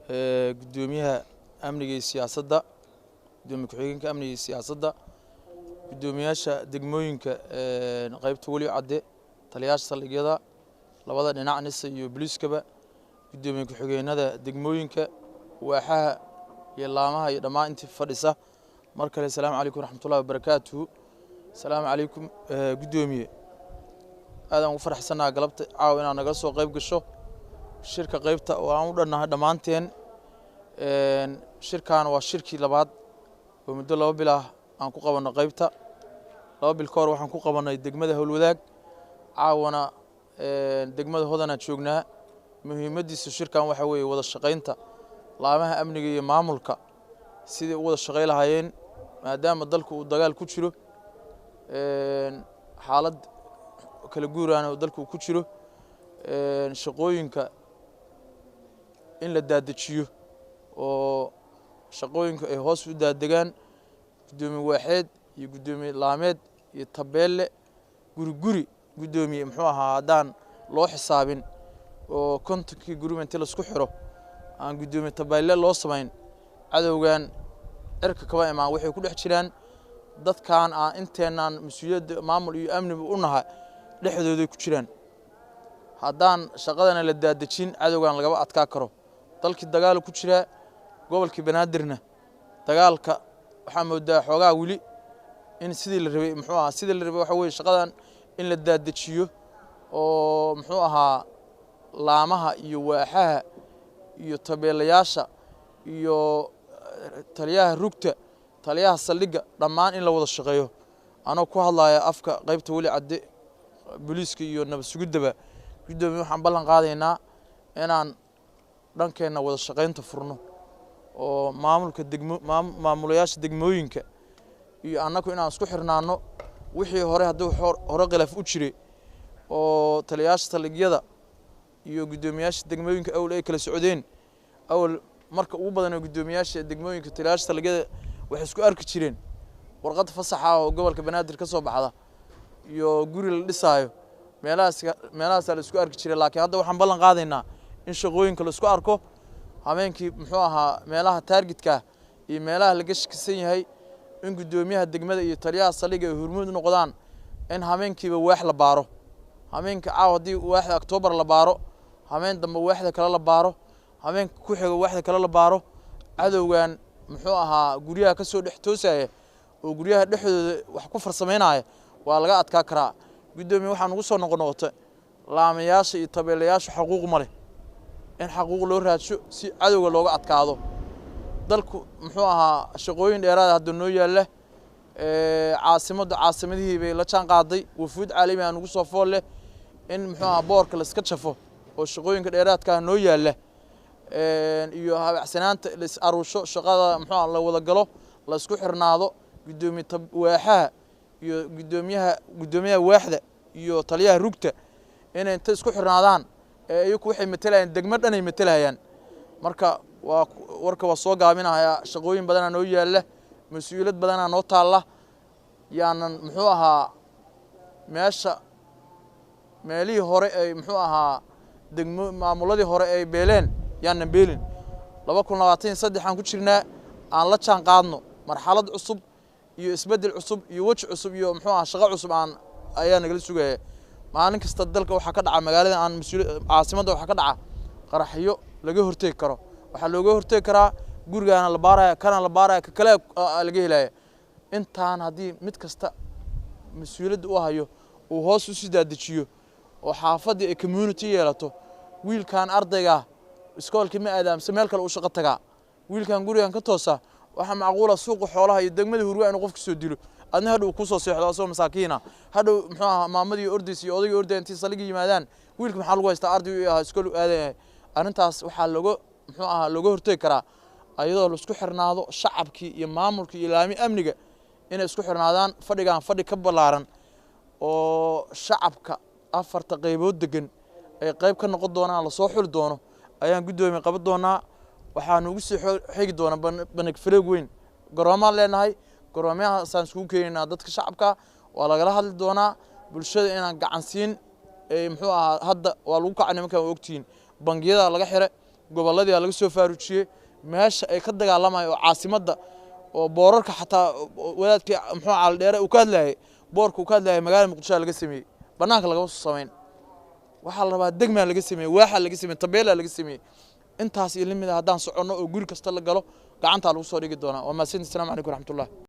Guddoomiyaha amniga iyo siyaasadda, guddoomiye ku-xigeenka amniga iyo siyaasadda, guddoomiyaasha degmooyinka qaybta Weli Cadde, taliyaasha saldhigyada labada dhinac, NISA iyo booliiskaba, guddoomiye ku-xigeenada degmooyinka, waaxaha iyo laamaha iyo dhammaan intii fadhisa, mar kale asalaamu calaykum waraxmatullahi wabarakaatuhu. Asalaamu calaykum guddoomiye, aadaan ugu faraxsannaha galabta caawa inaad naga soo qayb gasho shirka qaybta oo aan u dhannahay dhammaanteen. Shirkan waa shirkii labaad oo muddo 2 bil ah aan ku qabanno qaybta. 2 bil ka hor waxaan ku qabannay degmada Howlwadaag, caawana degmada Hodanaan joognaa. Muhiimaddiisa shirkan waxaa weeye wada shaqaynta laamaha amniga iyo maamulka sidai u wada shaqay lahaayeen, maadaama dalku uu dagaal ku jiro, xaalad kala guuraana uu dalku ku jiro, shaqooyinka in la daadejiyo oo shaqooyinka ay hoos u daadegaan, guddoomiye waaxeed iyo guddoomiye laameed iyo tabeelle guri guri. Guddoomiye, muxuu ahaa, haddaan loo xisaabin oo 50kii guriba inti laisku xiro aan guddoomiye tabeelle loo samayn, cadowgan cirka kaba imaan, waxay ku dhex jiraan dadkan aan inteenaan mas-uuliyadda maamul iyo amniba u nahay dhexdooday ku jiraan. Haddaan shaqadana la daadejin, cadowgan lagaba adkaa karo. Dalkii dagaal ku jiraa, gobolkii Banaadirna dagaalka waxaa moodaa xoogaa weli in sidii la rabay, muxuu ahaa, sidii la rabay waxa weye shaqadan in la daadejiyo oo muxuu ahaa laamaha iyo waaxaha iyo tabeelayaasha iyo taliyaha rugta, taliyaha saldhigga, dhammaan in la wada shaqeeyo. Anoo ku hadlaya afka qaybta Weli Cadde, booliiska iyo nabad sugiddaba, guddoomiye, waxaan ballan qaadaynaa inaan dhankeenna wada shaqaynta furno oo maamulka degmo, maamulayaasha degmooyinka iyo annaku inaan isku xirnaano. Wixii hore haddii hore khilaaf u jiray oo taliyayaasha saldhigyada iyo guddoomiyaasha degmooyinka awal ay kala socdeen, awal marka ugu badan oo guddoomiyaasha degmooyinka, taliyayaasha saldhigyada waxay isku arki jireen warqad fasaxa oo gobolka Banaadir ka soo baxda iyo guri la dhisaayo, meelahaas meelahaasaa la isku arki jiray. Laakiin hadda waxaan ballan qaadaynaa in shaqooyinka la isku arko habeenkii, muxuu ahaa, meelaha taargetka iyo meelaha laga shakisan yahay in guddoomiyaha degmada iyo taliyaha saldhigga ay hormuud u noqdaan in habeenkiiba waax la baaro. Habeenka caawa haddii waaxda Octoobar la baaro, habeen dambe waaxda kale la baaro, habeenka ku xiga waaxda kale la baaro, cadowgan muxuu ahaa guryaha ka soo dhex toosaya oo guryaha dhexdooda wax ku farsamaynaya waa laga adkaa karaa. Guddoomiye, waxaa nugu soo noqon noqota laamayaasha iyo tabeelayaasha xaquuq ma leh, in xaquuq loo raadsho si cadowga looga adkaado. Dalku muxuu ahaa shaqooyin dheeraada hadda noo yaalla, caasimaddu caasimadihii bay la jaan qaaday, wafuud caalami ah nugu soo fool leh, in muxuu ahaa boorka la iska jafo oo shaqooyinka dheeraadkaa noo yaalla iyo habacsanaanta la is aruusho, shaqada muxuu aha la wada galo, la isku xirnaado, guddoomiye waaxaha iyo guddoomiyaha waaxda iyo taliyaha rugta inay inta isku xirnaadaan ee iyaku waxay matelayaan degmo dhan ay matelayaan. Marka waa warka waa soo gaabinayaa, shaqooyin badanaa noo yaalla, mas-uuliyad badanaa noo taalla. Yaanan muxuu ahaa meesha meelihii hore ay muxuu ahaa degmo maamuladii hore ay beeleen yaanan beelin. 2023 aan ku jirnaa, aan la jaan qaadno marxalad cusub iyo isbeddel cusub iyo weji cusub iyo muxuu ahaa shaqo cusub aan ayaa nagala sugaya. Maalin kasta dalka waxaa ka dhaca, magaalada aan mas-uul caasimadda waxaa ka dhaca qaraxyo laga hortegi karo. Waxaa looga hortegi karaa gurigaana la baaraya, kana la baaraya, ka kale laga helaya. Intaan haddii mid kasta mas-uuliyadda u hayo uu hoos usii daadejiyo oo xaafaddii ay community yeelato, wiilkan ardaygaa iskoolkii ma aadaamse meel kale u shaqo tagaa, wiilkan gurigan ka toosa, waxaa macquula suuqa xoolaha iyo degmada Hurwa inuu qofka soo dilo, adna hadhow kusoo seexdo asagoo masaakiina, hadhow muxuu ahaa maamadii ordaysa iyo odaygii ordaya intii saldhigii yimaadaan, wiilka maxaa lagu haystaa? Arday u ahaa, iskool u aadan yahay. Arrintaas waxaa looga muxuu ahaa looga hortegi karaa ayadoo laisku xirnaado shacabkii iyo maamulkii iyo laami amniga inay isku xirnaadaan. Fadhigaan fadhi ka ballaaran oo shacabka afarta qaybood degan ay qayb ka noqon doonaan lasoo xuli doono ayaan guddoomiye qaban doonaa. Waxaanu ugu sii xigi doonaa banag fareeg weyn. Garoomaan leenahay, garoomahaasaan iskugu keenaynaa dadka shacabka, waa lagala hadli doonaa bulshada inaan gacan siin. Muxuu ahaa hadda waa lagu kacay nimankan, waa ogtihiin, bangiyada laga xire, Gobolladii laga soo faarujiyey, meesha ay ka dagaalamayaan oo caasimadda oo boorarka xataa wadaadkii muxuu Caldheere uu ka hadlayay, boorka uu ka hadlayay magaalada Muqdisho laga sameeyey, bannaanka lagama soo samayn. Waxaa la rabaa degmaa laga sameeyey, waaxaa laga sameeyey, tabeelaa laga sameeyey. Intaas iyo lamid ah haddaan soconno oo guri kasta la galo, gacantaa lagu soo dhigi doonaa. Waa mahadsantii. Assalamu calaykum waraxmatullah.